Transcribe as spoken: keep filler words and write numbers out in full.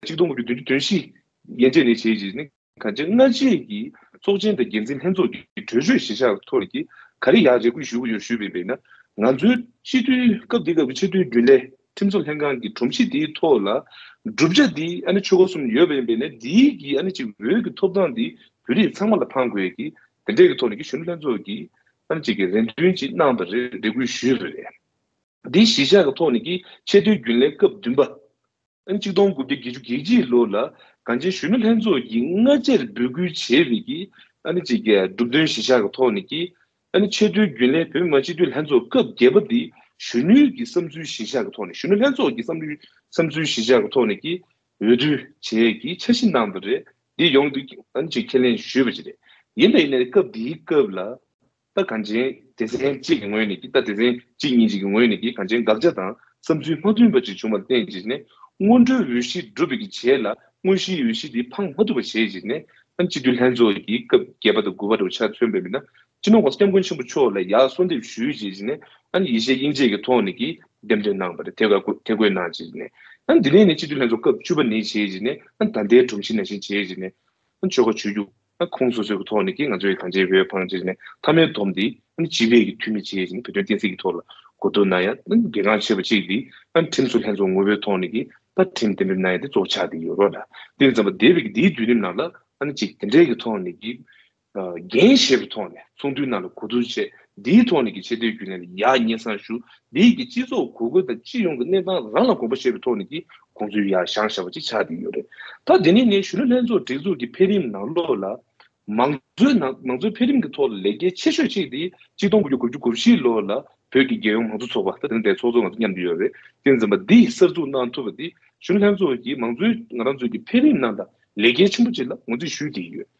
ཆིག་སྟོང་དགུ་བརྒྱ་བདུན་ཅུ་དོན་བཞི་ཡན་ཆད་ནས་བྱས་རྗེས་ནས་གངས་ཅན་སྔ་རྗེས་ཀྱི་ཚོགས་ཆེན་དང་འགན་འཛིན་ལྷན་ཚོགས་ཀྱི་གྲོས་ཆོད་གཞི་བཞག་ཐོག་ནས་ཀྱི་ག་རེ་ཡར་རེ་སྐུལ་ཞུ་གི་ཡོད་ཞུས་པ་ཡིན་ན། ང་ཚོའི་སྤྱི་འཐུས་སྐབས་འདི་སྐབས་ཀྱི་སྤྱི་འཐུས་རྒྱུན་ལས་ཁྲིམས་བཟོ་ལྷན་ཁང་གི་སྒྲོམ་གཞི་འདིའི་ཐོག་ལ་བསྒྲུབ་བྱ་འདི་ཨ་ནི་ཆོལ་ཁ་གསུམ་ཡོད་པ་ཡིན་པས་ན། འདིའི་གི་ཨ་ནི་ཅིག་འོས་ཀྱི་ཐོབ་ཐང་འདི་བོད་རིགས་ཚང་མ་ལ་འཕང་དགོས་ཀྱི་དེ་འདྲའི་གི་ཐོག་ནས་ཀྱི་གཞོན་ནུ་ལྷན་ཚོགས་ཀྱི་ཨ་ནི་ཅིག་གི་རེ་འདུན་ཅིག་གནང་བ་རེད། རེ་སྐུལ་ཞུས་པ་རེད། འདི་གཞི་བཞག་གི་ཐོག་ནས་ཀྱི་ཆེས་མཐོའི་རྒྱུན་ལས་སྐབས་བདུན་པ། ཨ་ནི་ཆིག་སྟོང་དགུ་བརྒྱ་བརྒྱད་ཅུ་གྱ་གཅིག་ལོ་ལ་གངས་ཅན་གཞོན་ནུ་ལྷན་ཚོགས་ཀྱིས་སྔ་རྗེས་འབོད་སྐུལ་བྱས་པའི་གི་ཨ་ནི་ཅིག་གི་གྲུབ་དོན་གཞི་བཞག་གི་ཐོག་ནས་ཀྱི་ཨ་ནི་ཆེས་མཐོའི་རྒྱུན་ལས་བོད་མི་མང་སྤྱི་འཐུས་ལྷན་ཚོགས་སྐབས་བརྒྱད་པ་འདི་གཞོན་ནུའི་གི་བསམ་ཚུལ་གཞི་བཞག་གི་ཐོག་ནས། གཞོན་ནུ་ལྷན་ཚོགས་ཀྱི་བསམ་ཚུལ་བསམ་ཚུལ་གཞི་བཞག་གི་ཐོག་ནས་ཀྱི་འོས་བསྡུ་བྱས་ཀྱི་འཆར་གཞི་གནང་བ་རེད། འདི་ཡོངས་འདུ་ཨ་ནི་ཅིག་ཁས་ལེན་ཞུས་པ་ཅིག་རེད། ཡིན་པ་ཡིན་ནའི་སྐབས་འདིའི་སྐབས་ལ། ད་གངས་ཅན་སྡེ་ཚན་གཅིག་གི་ངོས་ནས་ཀྱི་ད་སྡེ་ཚན་གཅིག་གཉིས་ཅིག་གི་ངོས་ནས་ཀྱི་གངས་ཅན་དགག་བྱ་དང་བསམ་ཚུལ་མ་མཐུན་པ་ཅིག་བྱུང་བར་བརྟེན་བྱས་ནས་སྔོན་འགྲོའི་འོས་གཞི་སྒྲུབ་པའི་གི་རྗེས་ལ་དངོས་གཞིའི་འོས་གཞི་དེ་འཕངས་མ་ཐུབ་པ་བྱས་བྱས་ནས། ཨ་ནི་སྤྱི་འཐུས་ལྷན་ཚོགས་ཀྱི་སྐབས་བརྒྱད་པ་དང་དགུ་པ་འདྲ་བོ་ཆ་མཚོན་པ་ཡིན་ན། སྤྱི་ནོར་༸གོང་ས་༸སྐྱབས་མགོན་ཆེན་པོ་མཆོག་ལ་ཡར་གསོལ་འདེབས་ཞུས་བྱས་བྱས་ནས། ཨ་ནི་ཡེ་ཤེས་དབྱིངས་ཅན་གྱི་ཐོག་ནས་ཀྱི་འདེམས་ཐོན་གནང་བ་རེད། ཐད་ཀར་ཐད་བསྐོས་གནང་བྱས་བྱས་ནས། ཨ་ནི་འདི་ནས་ནི་སྤྱི་འཐུས་ལྷན་ཚོགས་སྐབས་བཅུ་པ་ནས་བྱས་བྱས་ནས། ཨ་ནི་ད་ལྟའི་སྒྲོམ་གཞི་ནང་བཞིན་བྱས་བྱས་ནས། ཨ་ནི་ཆོལ་ཁ་ཆོས་བརྒྱུད། ཨ་ཁོངས་སོ་སོའི་གི་ཐོག་ནས་ཀྱི་ང་ཚོའི་གངས་ཅན་བོད་འཕང་བྱས་ནས་མཐའ་མའི་སྡོམ་འདི་ཨ་ནི་སྤྱི་པའི་གི་འཐུས་མི་བྱས་ནས་བོད་དོན་བསྟན་སྲིད་ཀྱི་ཐོག་ལ་གོ་བསྡུར་གནང་ཡ། ཨ་ནི་གལ་འགངས་ཆེ་བ་གཅིག་འདི་ཨ་ནི་ཁྲིམས་བཟོ་ལྷན་ཚོགས་ངོ་བོའི་ཐོག་ནས་ཀྱི་ད་ཁྲིམས་གཏན་འབེབས་གནང་ཡ་དེ་གཙོ་བོ་ཆགས་བསྡད་ཡོད་རེད་ལ། དེ་ཙམ་པ་འདས་པའི་གི་འདིའི་དུས་རིམ་ནང་ལ་ཨ་ནི་ཅིག་དེ་འདྲའི་གི་ཐོག་ནས་ཀྱི་འགན་བཞེས་པའི་ཐོག་ནས་ཚོགས་འདུའི་ནང་ལ་གོ་བསྡུར་བྱས། འདིའི་ཐོག་ནས་ཀྱི་ཆེས་མཐོའི་རྒྱུན་ལས་ལ་ཡར་སྙན་སེང་ཞུ། འདིའི་གི་སྤྱི་ཚོགས་གོ་སྐབས་དང་སྤྱི་ཡོངས་ཀྱི་གནས་སྟངས་རང་ལ་དགོངས་པ་བཞེས་པའི་ཐོག་ནས་ཀྱི་དགོངས་ཚུལ་ཡར་བཞེངས་བཞག་པ་ཅིག་ཆགས་བསྡད་ཡོད་རེད། ད་དེ་ནས་ནས་གཞོན་ནུ་ལྷན་ཚོགས་སྒྲིག་འཛུགས་ཀྱི་འཕེལ་རིམ་ནང་ལོགས་ལ། མང་གཙོའི་ནང་། མང་གཙོའི་འཕེལ་རིམ་གྱི་ཐོག་ལ་ལེགས་སྐྱེས་ཆེ་ཤོས་གཅིག་དེ་ཆིག་སྟོང་དགུ་བརྒྱ་དགུ་བཅུ་གོ་བཞི་ལོ་ལ་བོད་ཀྱི་རྒྱལ་ཡོངས་མང་གཙོ་ཚོགས་པ། ད་དེ་ནི་དེ་ཚོགས་གཙོ་ང་ཚོ་མཉམ་དུ་ཡོད་རེད། དེ་ཙམ་པ་འདི་གསར་འཛུགས་གནང་ཐུབ་པ་འདི་གཞོན་ནུ་ལྷན་ཚོགས་ཀྱིས་མང་གཙོའི་ང་རང་ཚོའི་གི་འཕེལ་རིམ་ནང་ད་ལེགས་སྐྱེས་ཆེན་པོ་ཅིག་ལ་ངོས་འཛིན་ཞུས་བསྡད་ཡོད།